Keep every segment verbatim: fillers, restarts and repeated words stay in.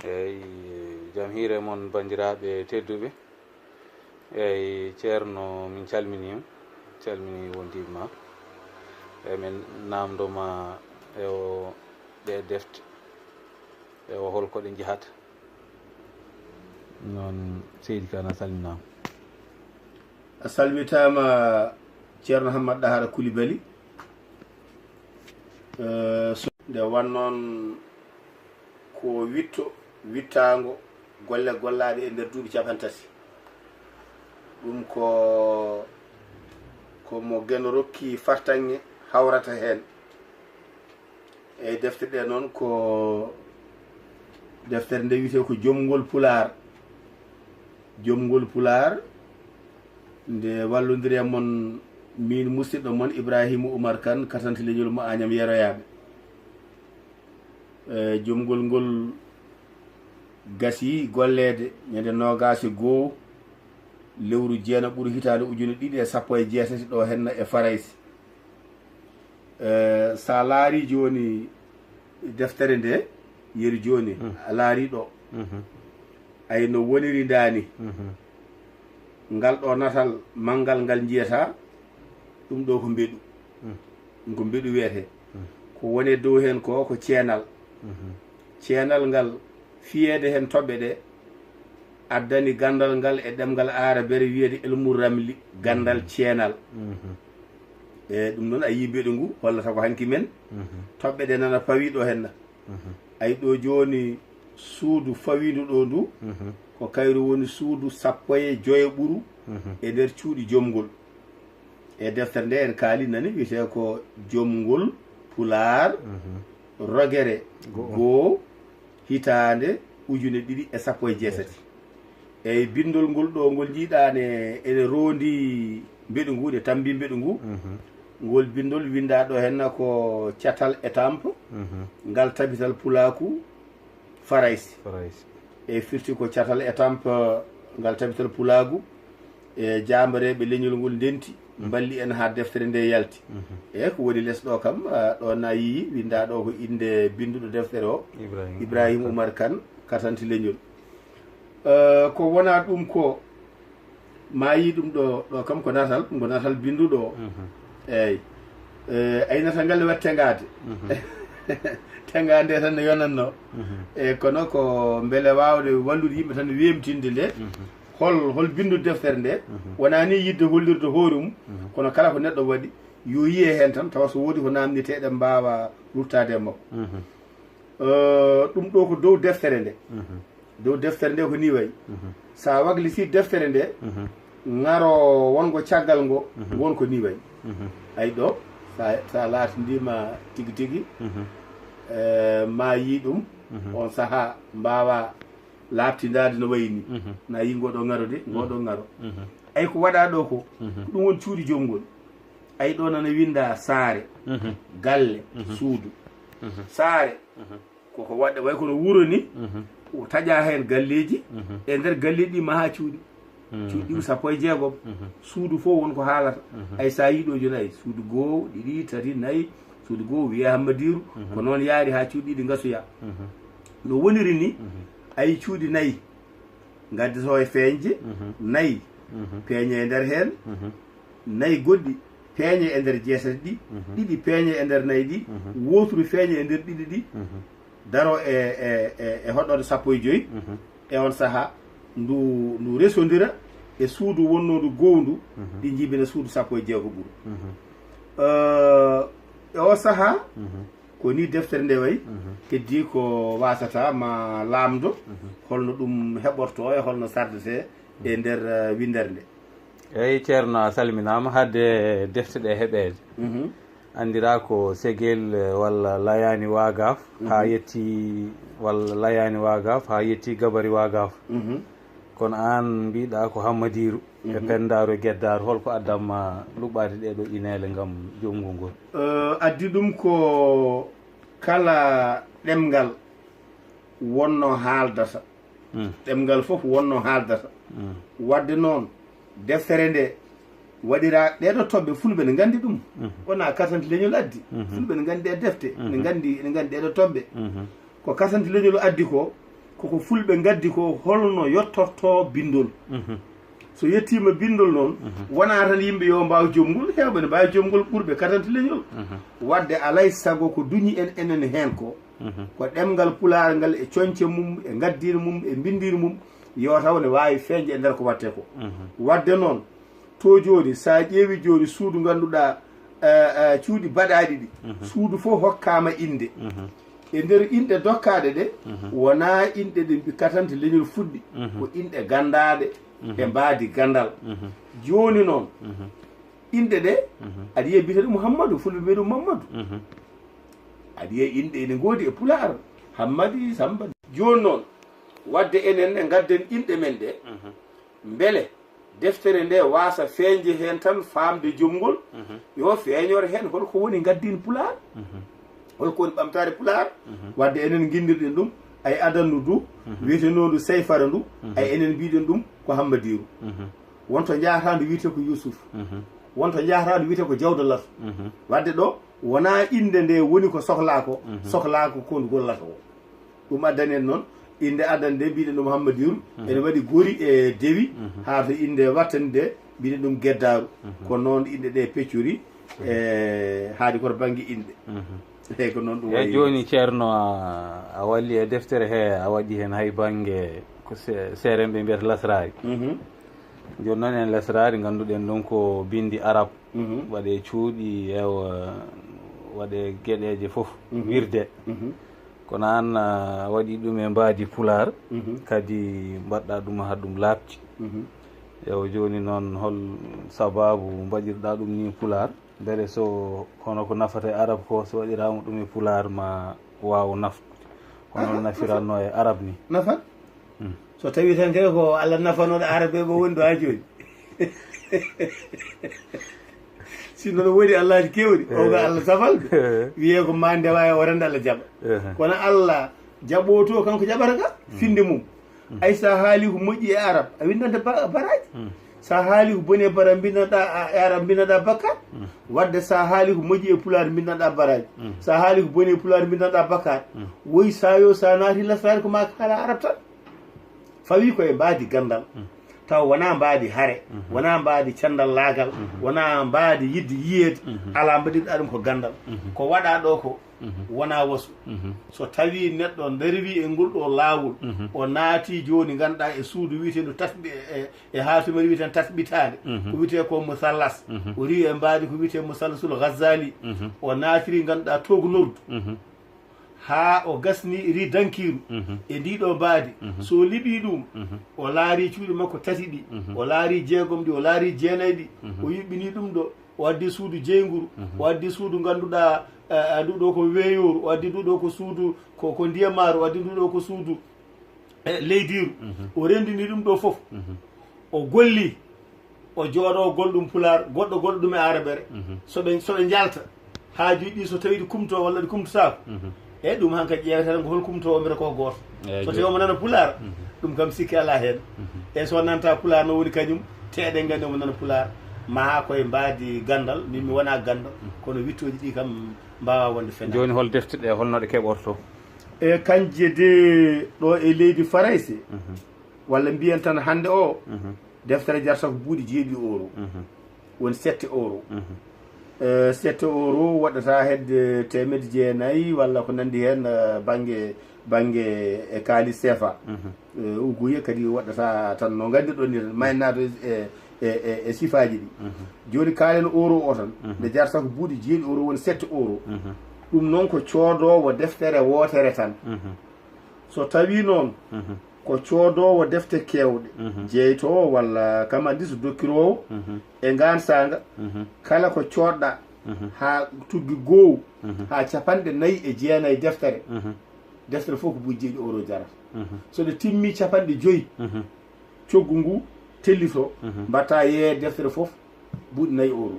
Eyyi, jam hiire mon, banndiraaɓe tedduɓe. Eyyi, Ceerno, min calminii ma, calminii wondiiɓe ma. Eyyi, min naamndo ma e o, ɗee defte, e o hol ko ɗe njahata. Noon, Seydi Kan, a salminaama. A salmitaama, Ceerno Hammad Dahara Kulibali. Eh, so nde wannoon ko witto, wittaango golle gollaaɗe e nder duuɓi capantati. Ɗum ko, ko mo Geno rokki fartaŋŋe hawrata heen. Eyyi, defte ɗe noon ko, deftere nde wiyetee ko Jomngol Pulaar. Jomngol Pulaar, nde wallondiri e mon, miin musidɗo mon Ibrahima Oumar Kane, katanti leñol mo Agnam Yeroyaaɓe. E, jomngol ngol gasi golleede ñande noogaas e goo lewru jeenaɓuru hitaande ujunere ɗiɗi e sappo e jeetati ɗo henna e Farayse. Eh, so a laarii jooni deftere nde, yeru jooni, a laarii ɗo. Ay no woniri ndaani. Ngal ɗo natal manngal ngal njiyataa, ɗum ɗo ko mbeɗu. Ɗum ko mbeɗu wiyetee. Ko woni e dow heen ko, ko ceenal. Ceenal ngal, fiyeede heen toɓɓe ɗe, addani ganndal ngal e ɗemngal aarabere wiyeede ilmu ramli, ganndal ceenal. E ɗum noon a yii mbeɗu ngu hollata ko hanki men. Toɓɓe ɗe nana pawii ɗo henna. Ay ɗo jooni suudu fawiindu ɗo ndu, ko kayru woni suudu sappo e joyo ɓuru e nder cuuɗi jomngol. E deftere nde en kaali nani wiyetee ko Jomngol Pulaar, rogere goo, hitaande ujune ɗiɗi e sappo e jeetati. Eyyi, binndol ngol ɗo ngol njiiɗaa ne ene roondi mbeɗu ngu, ne tammbii mbeɗu ngu. Ngol binndol winndaa ɗo henna ko Catal Étampe, ngal tabital pulaaku Farayse. Farayse. E firti ko Catal Étampe, ngal tabital pulaagu. E jaambareeɓe leñol ngol ndenti, mballi en haa deftere nde yalti. E ko woni les ɗo kam, a, ɗo na yii, winndaa ɗo ko innde binnduɗo deftere o, Ibrahima Ibrahima Oumar Kane, katanti leñol. Eh, ko wonaa ɗum ko, ma yii ɗum ɗo, ɗo kam ko natal, ko natal binnduɗo o. Eyyi. Eh, ay natal ngal ne waɗi teŋaade. Teŋaade nde tan ne yonatno. E kono ko mbele waawde wallude yimɓe tan weemtinde nde. Hol, hol binnduɗo deftere nde? Wonaa ni yiɗde hollirde hoore mum, kono kala ko neɗɗo waɗi, yo yiye heen tan, tawa so woodi ko naamnetee, eɗen mbaawa ruttaade e makko. Eh, ɗum ɗo ko dow deftere nde. Dow deftere nde ko ni wayi. Sa waglitii deftere nde, ŋaro wongo caggal ngo, won ko ni wayi. Ay ɗo, sa, sa laatindiima tigi tigi, eh, ma yii ɗum, on sahaa mbaawa laaɓtindaade no wayi ni. Na yii ngo ɗo ŋaro de, ngo ɗo ŋaro. Ay ko waɗaa ɗo ko, ko ɗum woni cuuɗi jomngol. Ay ɗo nana winndaa saare, galle, suudu. Saare, koko waɗde way kono wuro ni, o taƴa heen galleeji, e nder galleeji ɗi maha cuuɗi. Cuuɗi ɗi ko sappo e jeegom. Suudu fof won ko haalata. Ay sa yii ɗo jooni ay, suudu goo, ɗiɗi, tati, nayi, suudu goo wiyee Hammadiiru, ko noon yaari haa cuuɗi ɗiɗi ngasoya. No woniri ni, ay cuuɗi nayi, ngaddi to e feeñde, nayi, peeñe e nder heen, nayi goɗɗi, peeñe e nder jeetati ɗi, ɗiɗi peeñe e nder nayi ɗi, wooturu feeñe e nder ɗiɗi ɗi, daro e, e, e, e hoɗorde sappo e joyi. E on sahaa, ndu, ndu resondira e suudu wonnoodu gowndu, ɗi njibina suudu sappo e jeego ɓuru. Eh, e o sahaa, ko ni deftere nde wayi, heddii ko wasata ma laamdo, holno ɗum heɓorto e holno sardete e nder, eh, winndere nde. Eyyi, Ceerno, a salminaama. Hade defte ɗe heɓeede, anndiraa ko Segel, eh, walla Layaani Waagaaf, haa yetti, walla Layaani Waagaaf, haa yetti Gabari Waagaaf. Kono aan mbiɗaa ko Hammadiiru e Penndaaru e Geddaaru. Hol ko addan ma luɓɓaade ɗee ɗo ineele ngam jomngol ngol? Eh, addi ɗum ko kala ɗemngal wonno haaldata. Ɗemngal fof wonno haaldata. Waɗde noon, deftere nde waɗiraa ɗee ɗo toɓɓe, Fulɓe ne nganndi ɗum. Wonaa katanti leñol addi. Fulɓe ne nganndi e defte, ne nganndi, ne nganndi ɗee ɗo toɓɓe. Ko katanti leñol addi ko, Koko fulɓe ngaddi ko, holno yettorto bindol. So yettiima bindol noon, wonaa tan yimɓe yo mbaaw jomngol, heewɓe ne mbaawi jomngol ɓurɓe katante leñol. Waɗde alay sago ko duñi en enen heen ko, ko ɗemngal pulaar ngal e coñce mum, e ngaddiin mum, e mbinndiin mum, yo taw ne waawi feeñde e nder ko waɗtee ko. Waɗde noon, to jooni, so a ƴeewi jooni suudu ngannduɗaa, eh, eh, cuuɗi baɗaaɗi ɗi, suudu fof hokkaama innde. E nder inɗe dokkaaɗe ɗe, wonaa inɗe ɗe mbi katante leñol fuɗɗi, ko inɗe ganndaaɗe e mbaadi ganndal. Jooni noon, inɗe ɗe, aɗa yiya mbiyetee ɗum Muhammadu, fulɓe mbiya ɗum Mammadu. Aɗa yiya inɗe ene ngoodi e pulaar, Hammadi, Samba. Jooni noon, waɗde enen ne ngadden inɗe men ɗe, mbele deftere nde waasa feeñde heen tan, faamde jomngol, yo feeñor heen hol ko woni ngaddiin pulaar, hol ko woni ɓamtaare pulaar. Waɗde enen nginndirɗen ɗum, ay adandu ndu, wiyetenoondu Seyfara ndu, ay enen mbiɗen ɗum ko Hammadiiru. Wonto njahataandu wiyetee ko Yuusuf. Wonto njahataandu wiyetee ko Jawdalatu. Waɗde ɗo, wonaa innde nde woni ko sohlaa ko, sohlaa ko ko ndu gollata o. Ɗum addani en noon, innde addande nde mbiɗen ɗum Hammadiiru, ene waɗi gori e dewi, haa to innde wattani nde mbiɗen ɗum Geddaaru. Ko noon inɗe ɗe peccori, e haadi koto bannge inɗe. Eeyi, ko noon ɗum E wayi. Jooni, Ceerno, a, a walli e deftere he, a waɗi heen hay bannge ko se-, seerenɓe mbiyata lasraari. Jooni noon en lasraari, ngannduɗen ɗum ko binndi arab, waɗee cuuɗi, ewa, waɗee geɗeeje fof, wirde. Kono aan, a waɗi ɗum e mbaadi pulaar, kadi mbaɗɗaa ɗum haa ɗum laaɓti. Ewa, jooni noon, hol sabaabu mbaɗirɗaa ɗum ni pulaar? Mbele so hono ko nafata e arab ko, so waɗiraama ɗum e pulaar, ma waaw nafde, kono no nafiratnoo e arab ni? Nafat? So tawii tan kay ko Allah nafanooɗo arab ɓe, ɓe woni ɗo haa jooni. Sinno no woodi Allahji keewɗi, o ko Allah safalɓe. Wiyee ko ma ndewa e o renda Allah jaɓa. Kono Allah jaɓoto kanko jaɓata ka, finde mum. Ay, so a haali ko moƴƴi e arab, a winndanta ba-, baraaji. So a haali ko boni e baraaji, mbinndanɗaa, a, e arab, mbinndanɗaa bakkaat. Waɗde so a haali ko moƴƴi e pulaar, mbinndanɗaa baraaji. So a haali ko boni e pulaar, mbinndanɗaa bakkaat. Woy, so yo, so a naati lasraari, ko maa kaala arab tan. Fawii ko e mbaadi ganndal. Taw wonaa mbaadi hare, wonaa mbaadi canndallaagal, wonaa mbaadi yiɗde yiyeede, alaa mbaɗirɗaa ɗum ko ganndal. Ko waɗaa ɗo ko, wonaa wasu. So tawii neɗɗo darwii e ngol ɗo laawol, o naatii jooni, ngannduɗaa, e suudu wiyeteendu tasɓi-, e, e haatumere wiyeteendu tasɓitaande, ko wiyetee ko musallas. O riiwi e mbaadi ko wiyetee musallasul Ghazali. O naatiri, ngannduɗaa, tognordu. Haa o gasni, ri dankiiru e ndii ɗo mbaadi. So liɓii ɗum, o laari cuuɗi makko tati ɗi, o laari jeegom ɗi, o laari jeenayi ɗi, o yuɓɓinii ɗum ɗo. O addi suudu jeynguru, o addi suudu ngannduɗaa, eh, ndu ɗo ko weeyooru, o addi ndu ɗo ko suudu ko, ko ndiyamaaru, o addi ndu ɗo ko suudu, eh, leydiiru. O renndini ɗum ɗo fof. O golli, o jooɗo gol ɗum pulaar, goɗɗo gol ɗum e arabere. So ɓe, so ɓe njalta, haajuuji ɗi so tawii ɗi kumto walla ɗi kumtotaako, e ɗum han kadi ƴeewata tan ko hol kumtoowo mbiyata ko gooto. Eeyi, so tawii omo nana pulaar, ɗum kam sikki alaa heen. E so nanta pulaar no woni kañum, te eɗen nganndi omo nana pulaar, ma haa koye mbaadi ganndal, min mi wonaa ganndal, kono wittooji ɗi kam mbaawaa wonde fenaande. Jooni hol defte ɗe, holno ɗe keɓorto? E kañje de ɗo e leydi Farayse, walla mbiyen tan hannde o, deftere jarata ko buuɗi jeeɗiɗi euro. Woni sept euro. Eh, sept euro waɗata hedde teemedde jeenayi walla ko nanndi heen, eh, bannge, bannge e kaalis sefa. Eh, uguye kadi waɗata tan no nganndirɗon ni tan, maynaato e, e, e, e sifaaji ɗi. Jooni kaalen euro o tan, nde jarata ko buuɗi jeeɗiɗi euro, woni sept euro. Ɗum noon ko coodoowo deftere wootere tan. So tawii noon ko coodoowo defte keewɗe, jeytoowo walla kamandis dokkiroowo e ngaan saanga, kala ko coodɗaa haa tuggi goowu haa capanɗe nayi e jeenayi deftere, deftere fof ko buuɗi jeeɗiɗi euro jarata. So ɗe timmii capanɗe joyi, coggu ngu tellitoo, mbaɗtaa yeeyeede deftere fof buuɗi nayi euro.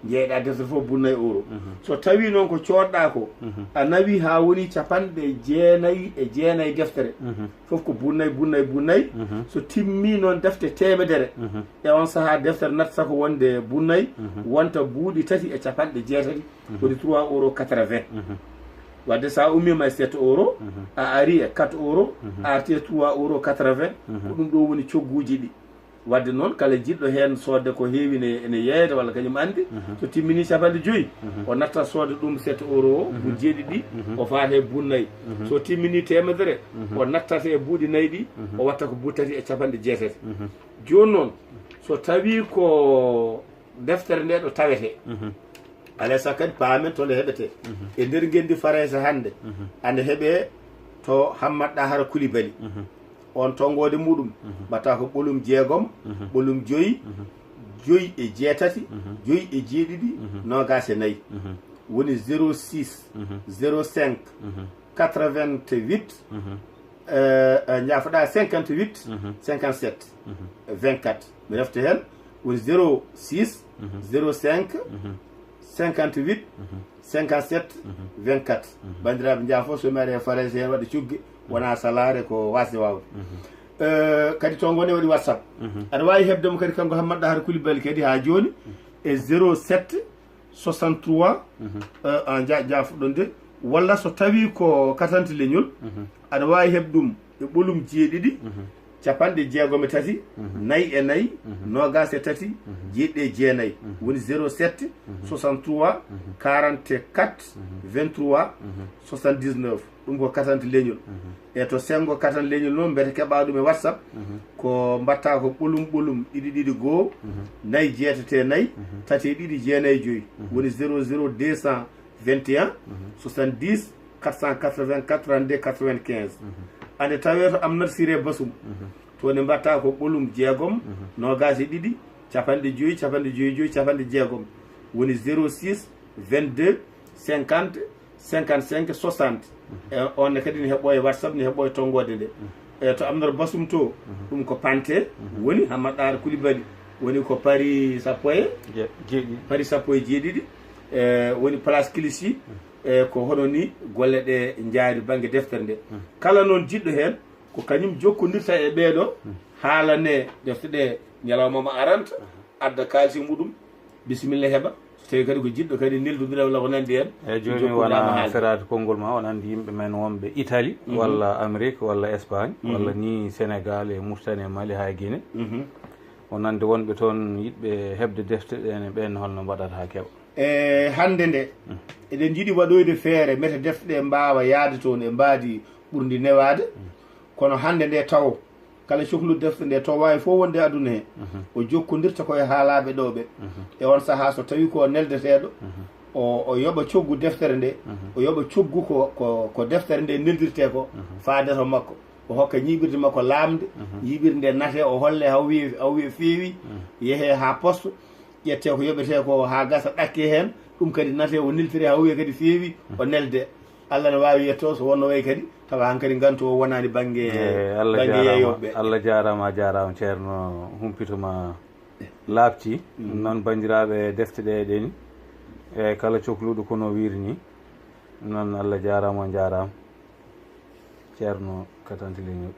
Njeeyɗaa deftere fof buuɗi nayi euro. So tawii noon ko coodɗaa ko, a nawii haa woni capanɗe jeenayi e jeenayi deftere, fof ko buuɗi nayi, buuɗi nayi, buuɗi nayi. So timmii noon defte teemedere, e oon sahaa deftere nattata ko wonde buuɗi nayi, wonta buuɗi tati e capanɗe jeetati, woni trois euro quatre-vingts. Wadde so a ummiima e sept euro, a ari e quatre euro, a arti e trois euro quatre-vingts, ko ɗum ɗo woni cogguuji ɗi. Wadde noon, kala jiɗɗo heen soodde ko heewi ne, ene yeeyde walla kañum anndi, so timmini capanɗe joyi, o natta soodde ɗum sept euro o, buuɗi jeeɗiɗi ɗi, o faata e buuɗi nayi. So timmini teemedere, o nattata e buuɗi nayi ɗi, o watta ko buuɗi tati e capanɗe jeetati. Jooni noon, so tawii ko deftere nde ɗo tawetee, alaa e sago kadi paamen to nde heɓetee. E nder ngenndi Farayse hannde, ande heɓee to Hammata Ɗahara Kulibali. On tonngoode muɗum, mbaɗata ko ɓolum jeegom, ɓolum joyi, joyi e jeetati, joyi e jeeɗiɗi, noogaas e nayi. Woni zéro six, zéro cinq, quatre-vingt-huit, eh, eh, njaafoɗa, cinquante-huit, cinquante-sept, vingt-quatre. Mi refta heen, woni zéro six, zéro cinq, cinquante-huit, cinquante-sept, vingt-quatre. Banndiraaɓe, njaafo so mi ari e Farayse heen waɗa cugge, wona salaare, ko waasde waawde. Eh, kadi to ngo ne waɗi WhatsApp. Aɗa waawi heɓde mo kadi kanko Hammata Ɗahara Kulibali kadi haa jooni e zéro sept, soixante-trois, eh, ah, nja-, njaafoɗon de. Walla so tawii ko katante leñol, aɗa waawi heɓ ɗum e ɓolum jeeɗiɗi, capanɗe jeegom e tati, nayi e nayi, noogaas e tati, jeeɗiɗi e jeenayi. Woni zéro sept, soixante-trois, quarante-quatre, vingt-trois, soixante-dix-neuf. Ɗum ko katante leñol. E to senngo katante leñol noon, mbete keɓa ɗum e WhatsApp, ko mbaɗta ko ɓolum ɓolum ɗiɗi ɗiɗi goo, nayi jeetati e nayi, tati e ɗiɗi, jeenayi e joyi. Woni zéro zéro deux cent vingt et un, soixante-dix, quatre cent quatre-vingts, quatre-vingt-deux, quatre-vingt-quinze. Ande tawee to Amnat Siré Basum, to ne mbaɗta ko ɓolum jeegom, noogaas e ɗiɗi, capanɗe joyi, capanɗe joyi joyi, capanɗe jeegom. Woni zéro six, vingt-deux, cinquante, cinquante-cinq, soixante. E on ne kadi ne heɓɓo e WhatsApp, ne heɓɓo e tonngoode nde. E to Amnat Basum to, ɗum ko Pante, woni Hammata Ɗahara Kulibali, woni ko Paris sappo e, Je-, jeeɗiɗi. Paris sappo e jeeɗiɗi, e woni place Clichy, e ko hono ni golle ɗe njaari bannge deftere nde. Kala noon jiɗɗo heen, ko kañum jokkondirta e ɓeeɗo, haalane defte ɗe ñalawma mo aranta, adda kaalisi muɗum, bisimilla heɓa. So tawii kadi ko jiɗɗo kadi neldondira walla ko nanndi heen, eyyi, jooni jokkondiral mo wona haalde. Feraade konngol ma, on anndi yimɓe men wonɓe Italie, walla Amérique, walla Espagne, walla ni Sénégal e Mauritanie e Mali haa e Guinée. On anndi wonɓe toon yiɗɓe heɓde defte ɗe ne, ɓeen holno mbaɗata haa keɓa? E hannde nde, eɗen njiɗi waɗoyde feere mete defte ɗe mbaawa yahde toon e mbaadi ɓurndi newaade. Kono hannde nde tawo, kala cohluɗo defte nde to waawi fof wonde aduna he, o jokkondirta ko e haalaaɓe ɗo ɓe. E on sahaa so tawii ko neldeteeɗo, o, o yoɓa coggu deftere nde, o yoɓa coggu ko, ko, ko deftere nde neldirtee ko, faade to makko. O hokka ñiiɓirde makko laamnde, ñiiɓirde nde nate, o holle haw wiye, haw wiye feewi, yehee haa poste, ƴettee ko yoɓetee ko haa gasa, ɗakkee heen, ɗum kadi nate, o neltire haw wiye kadi feewi, o nelde. Allah ne waawi yetto so wonno wayi kadi, tawa hankadi ngantu o wonaani bannge, eyi, Allah bannge jaaraama, yeeyooɓe. Allah jaaraama, a jaaraama, Ceerno, humpito ma laaɓti. Noon, banndiraaɓe, defte ɗe ɗeni, e kala cokluɗo kono wiiri ni. Noon, Allah jaaraama, o njaaraama, Ceerno Katante Leñol.